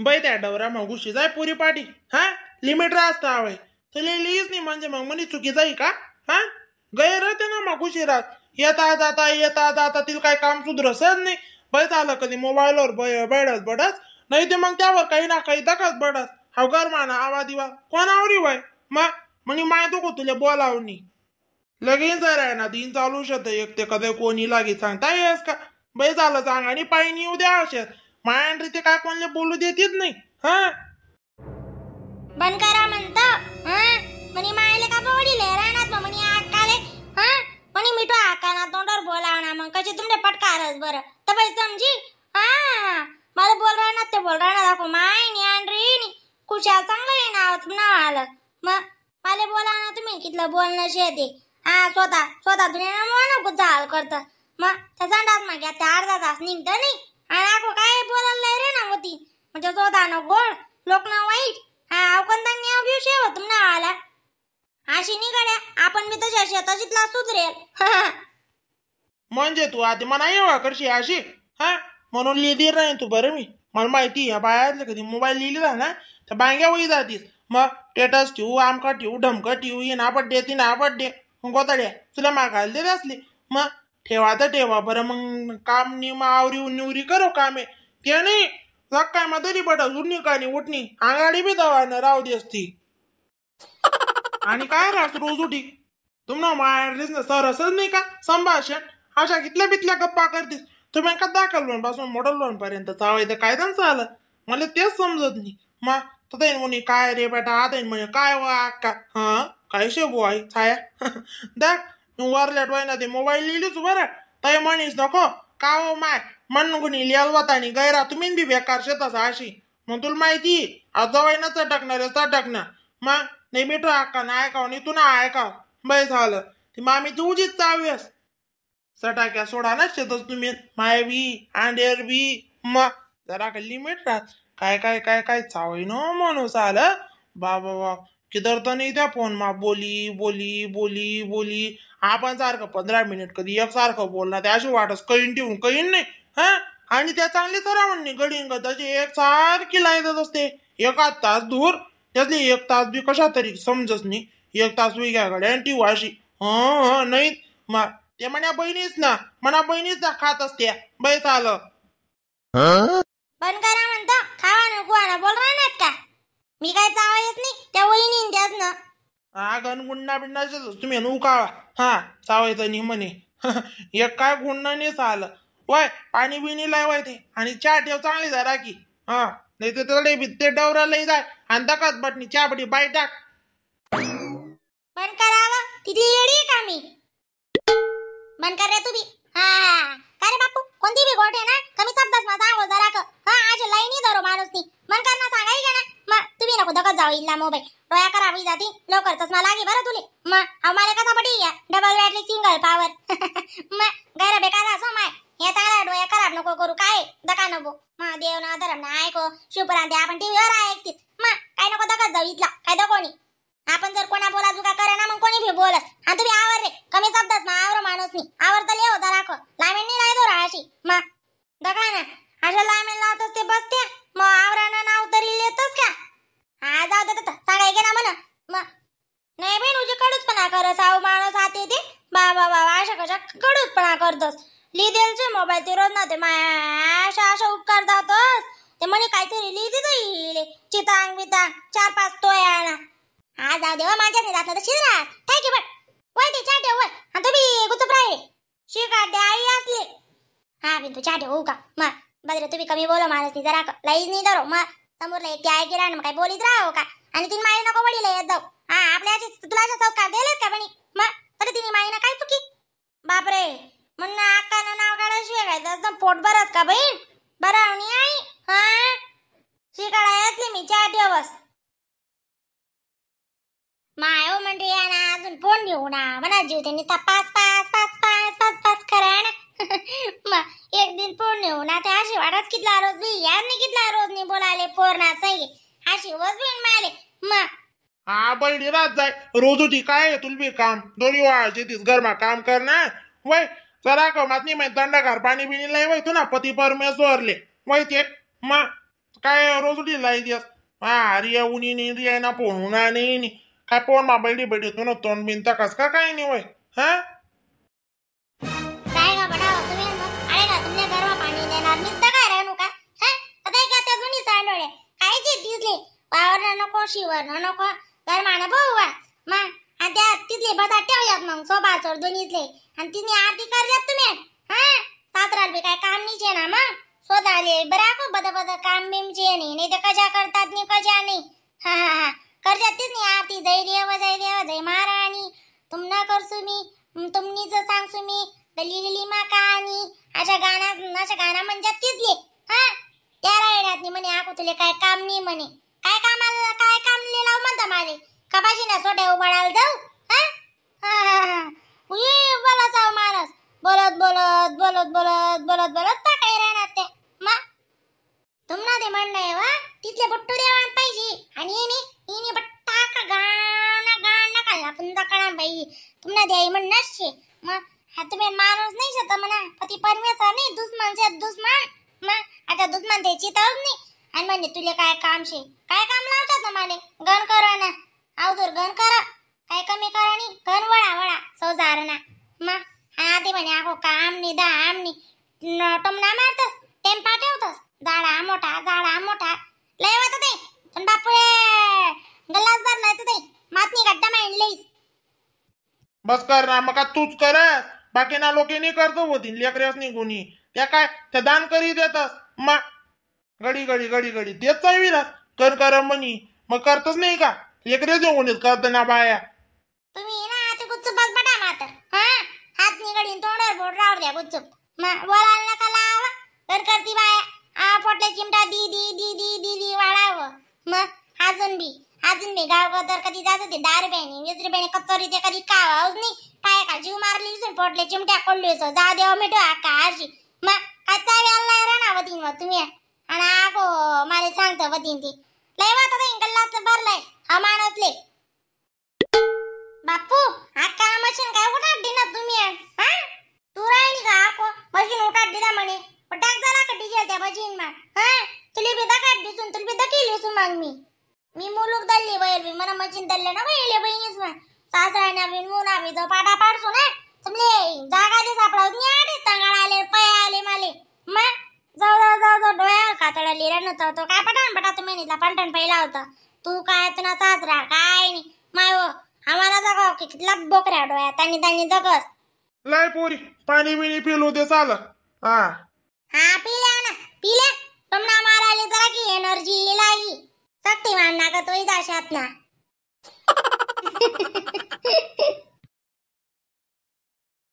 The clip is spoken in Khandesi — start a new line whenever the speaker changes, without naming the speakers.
बाई त्या डवरा मग घुशी जाय पुरी पाटी. हा लिमिट राहता हवे तर लिहिलीच नाही म्हणजे मग म्हणे चुकी जाई का? हा गैर राहते ना मग घुशी राहत येता जाता येता जाता तिला काय काम सुधरसच नाही. बाई झालं कधी मोबाईलवर बैडच बडच नाही ते मग त्यावर काही ना काही दखत बडच. हाव घर माना आवा दिवा कोणावरी वय मग म्हणे माय दुखो तुला बोलावणी लगेच जर आहे ना दिन चालू शकत एक ते कधी कोणी लागे सांगता येस का? बाई झालं सांग आणि पायी येऊ द्या अशात मायांड्री ते काय कोणले बोलू देतीच नाही. हा
बंद करा म्हणतो. हा म्हणे मायले का वडील राहणार मग म्हणे आकाले. हा म्हणे मिठो आका ना तोंडावर बोलावना मग कसे तुमने पटकारच बरं तर बाई समजी. हा मला बोल राहणार ते बोल राहणार दाखव माय नी आणरी नी खुशाल चांगलं आहे ना नाव आलं मग मला बोला ना तुम्ही कितलं बोलणं शेते. हा स्वतः स्वतः दुनिया नको झाल करत मग त्या संडास मागे त्या अर्धा तास निघत नाही आणि आखो काय बोलायला रे ना होती म्हणजे स्वतः न गोड लोक ना वाईट. हा अवकंदा नियम हो तुमना आला अशी निघड्या आपण बी तशी अशी तशीतला सुधरेल.
म्हणजे तू आधी मला येवा करशी अशी. हा म्हणून लिहिली नाही तू बरं मी मला माहिती ह्या बायातलं कधी मोबाईल लिहिली ना तर बांग्या होई जातीस मग टेटस ठेवू आमका ठेवू ढमकं ठेवू ही ना बड्डे ती ना बड्डे गोताड्या तुला मागायला देत असली मग ठेवा तर ठेवा बरं मग काम निम आवरी निवरी करो कामे ते नाही काय मग तरी बट उठणी का नाही उठणी आंगाडी बी दवा ना राहू दे असती. आणि काय राहत रोज उठी तुम्हाला मारलीस ना सर असंच नाही का संभाषण अशा कितल्या बितल्या गप्पा करतीस तुम्ही का दाखल पासून मोठं लोन पर्यंत चावायचं काय त्यांचं आलं मला तेच समजत नाही. मग तर म्हणे काय रे बेटा आता म्हणे काय वा का हा काय शेबू आई छाया दाख वरल्या डोळ्या ते मोबाईल लिहिलीच बरं तय म्हणीस नको का हो माय मन कोणी लिहलवत आणि गैरा तुम्ही बी बेकार शेतस अशी मग तुला माहिती जवळ ना चटकणार चटकणार मग नाही मिठो अक्का ना ऐकाव नाही तू ना ऐकाव बाय झालं ती मामी तुझीच चावीस सटाक्या सोडा ना शेतच तुम्ही माय बी आंडेर बी मग जरा का लिमिट राहत काय काय काय काय चावई न माणूस आलं बाबा बाप किदर तर नाही त्या फोन मा बोली बोली बोली बोली आपण सारखं 15 मिनिट कधी एक सारखं बोलणार त्या अशी वाटस कैन ठेवून कैन नाही. हा आणि त्या चांगली सरा म्हणणी गडिंग त्याची एक सारखी लाईन जात असते एका तास दूर त्यातली 1 तास बी कशा तरी समजत नाही 1 तास वेगळ्या गड्या ठेवू अशी. हं नाही मग ते म्हणा बहिणीच ना म्हणा बहिणीच ना खात असते बाई चाल
बंद करा म्हणतो खावा नको ना बोल राहणार का मी काय चावायच नाही त्या वहिनी त्याच ना.
हा गण गुंडा बिंडा तुम्ही उकाळा. हा चावायचं नाही म्हणे एक काय गुंडा नाही चाल वय पाणी बिणी लावाय ते आणि चहा ठेव चांगली जरा की. हा नाही तर ते डवराला जाय आणि दकात बटणी चहा बटी बाई टाक.
बंद करावं तिथली येडी का मी बंद कर रे तुम्ही. हा का रे बापू कोणती बी गोट आहे ना कमी शब्दात माझा सांगो जरा क. हा आज लाईनी धरो माणूस नी मन कर ना सांगाई का ना मग तुम्ही नको दखत जाऊ इल्ला मोबाईल डोळ्या खराब जाती लवकर चष्मा लागी बरं तुले मग आम्हाला कसा पटी या double battery single power मग गैर बेकार असो माय या चांगला डोळ्या खराब नको करू काय दका नको मग देव ना धरम ना ऐको शिवपुराण ते आपण टीव्हीवर ऐकतीस मग काय नको दखत जाऊ इथला काय दकोणी आपण जर कोणा बोला जुका करे ना मग कोणी बी बोलस. आणि तुम्ही आवर रे कमी शब्दात मग आवर माणूस नी आवर तर लिहो जरा को लामेन नाही राहतो राहाशी मग दखा ना अशा लामेन लावतच ते बसते मग आवरानं नाव तरी लेतच का. हा जाऊ दे सांगाय ना म्हण मग नाही बहीण तुझे कडूचपणा करस आहो माणूस आते ते बाबा बाबा अशा कशा कडूचपणा करतोस लिहिदेलचे मोबाईल ते रोज ना ते माया अशा अशा उपकार जातोस ते म्हणे काहीतरी लिहिते तो चितांग बितांग 4-5 तोया ना. हा जाऊ दे माझ्याच नाही जात ना तर शिरा thank you but वय ते चहा ठेव वय आणि तुम्ही गुचप राहिले शिका दे आई असले. हा बिंदू चहा ठेवू का मग बरं तुम्ही कमी बोलो माणूस नाही जरा लाईज नाही धरो मग समोरला एक ऐकी राहणं मग काय बोलीत राहो का आणि तिने माई नको वडील येत जाऊ. हा आपल्या तुला अशा संस्कार दिलेत का म्हणे मग तर तिने माईना काय चुकी बापरे म्हणून अक्कानं नाव काढायशिवाय काय तसं पोट भरत का बहीण बरं आई. हा शिकाडा असली मी चहा ठेव बस माय म्हणते या ना अजून फोन घेऊ ना म्हणा जीव त्यांनी पाच पाच पाच पाच पाच पाच करा ना मग एक दिन फोन नेऊ ना ते अशी वाटत कितला रोज बी यार नाही कितला रोज नाही बोलाले पोर ना सही अशी वस बी माले मग.
हा बहिणी राहत जाय रोज होती काय तुला बी काम दोन्ही वाळायचे तीस घरमा काम करणार वय जरा कमात नाही माहित दंडाकार पाणी बिणी लय वय तू ना पती परमेश्वरले वय ते मग काय रोज उठी लाई दिवस हा रिया उनी नाही रिया ना फोन उना नाही काय फोन मा बैठी बैठी तू ना तोंड बिनता कस का काय नाही वय हा
काय का बडाव तुम्ही अरे का तुमच्या घरमा पाणी देणार मी तर काय राहू का हा आता का त्या जुनी सांडोळे काय जे दिसले वावर नको शिवर नको घरमाना भाऊ वा मग आणि त्या तिथले बसा ठेवल्यात मग सोबा चोर दोन्हीतले आणि तिने आरती करल्यात तुम्ही हा सासराला बी काय काम नाही ना मग स्वतःले बरं को बद बद काम बिम जे नाही नाही तर कशा करतात नाही कशा नाही हा हा हा करतात तीच आरती जय देव जय देव जय महाराणी तुमना करसू मी तुमनीच सांगसू मी गली गली मा कहाणी अशा गाणं अशा गाणं म्हणतात तिथले हा त्या राहिल्यात नाही म्हणे आको तुले काय काम नाही म्हणे काय कामाला काय काम लाव म्हणता माले कपाशी ना सोट्या उभाडायला जाऊ हा हा हा हा उई बोला जाऊ माणूस बोलत बोलत बोलत बोलत बोलत बोलत टाकाय राहणार ते मा तुम्हाला ते म्हणणं आहे वा तिथले बट्टू देवाण पाहिजे आणि येणे येणे बट्टा का गाणं गाणं खाल्ला पण कळा पाहिजे तुम्हाला द्याई म्हणणंच शे मग हा तुम्ही माणूस नाही शकता म्हणा पती परमेश्वर नाही दुश्मन से दुश्मन मग आता दुश्मन त्याची तर नाही आणि म्हणजे तुले काय काम शे काय काम लावतात ना माले गण करा ना अवधूर गण करा काय कमी करा नी गण वळा वळा सौजार ना मग हा ते म्हणे आहो काम नाही दाम नाही टमना मारतस टेम्पा ठेवतस झाडा मोठा झाडा मोठा लय वाटत ते पण बापुळे गल्लास भरलाय तर ते मातनी गड्डा मांडलीस
बस कर ना मग का तूच कर बाकी ना लोक नाही करतो होती लेकऱ्यास नाही कोणी त्या काय त्या दान करी देतस मा घडी घडी घडी घडी तेच चालविलास कर कर म्हणी मग करतच नाही का लेकरे देऊन करत ना बाया
तुम्ही ना आता गुच्चूप बस बटा मात्र हा हात निगडीन तोंडावर बोट राहू द्या गुच्चूप मग बोलायला नका लावा कर करती बाया आ पोटले चिमटा दी दी दी दी दी दी वाढावं मग अजून बी गाव तर कधी जात होते 10 रुपयानी 20 रुपयानी कचोरी ते कधी कावाच नाही काय का जीव मारली पोटले चिमट्या कोल्ली जा देव मिठो आका अशी मग काय चावी आला राहणार वतीन मग तुम्ही आणि आगो मला सांगतो वतीन ती लय वाटत गल्लाच भरलाय हा माणूसले बापू अक्का मशीन काय उठाट दिना तुम्ही हा तू राहिली का आको मशीन उठाट दिला म्हणे टाक झाला का डिझेल त्या मशीन मा हा तुली बी दकाट दिसून तुला बी दकील दिसून मग मी मी मुलूक दल्ली बैल बी मला मशीन दल्ले ना बैले बहिणीच मा सासरा बी मुना बी तो पाटा पाडसू ना तुमले जागा दे सापडा आडे तंगाळ आले पै आले माले मग जाऊ जाऊ जाऊ जाऊ डोळ्यावर कातडा लिहिला नव्हता तो काय पटान पटा तुम्ही निघला पलटण पहिला होता तू काय तुला सासरा काय नाही माय हो आम्हाला जगाव की कितला बोकऱ्या डोळ्यात आणि त्यांनी जगस
लय पोरी पाणी बिणी पिलो ते चाल हा
हा पिल्या ना पिल्या तुमना मारायला जरा की एनर्जी लागी शक्तिमान ना का तोही जाशात ना.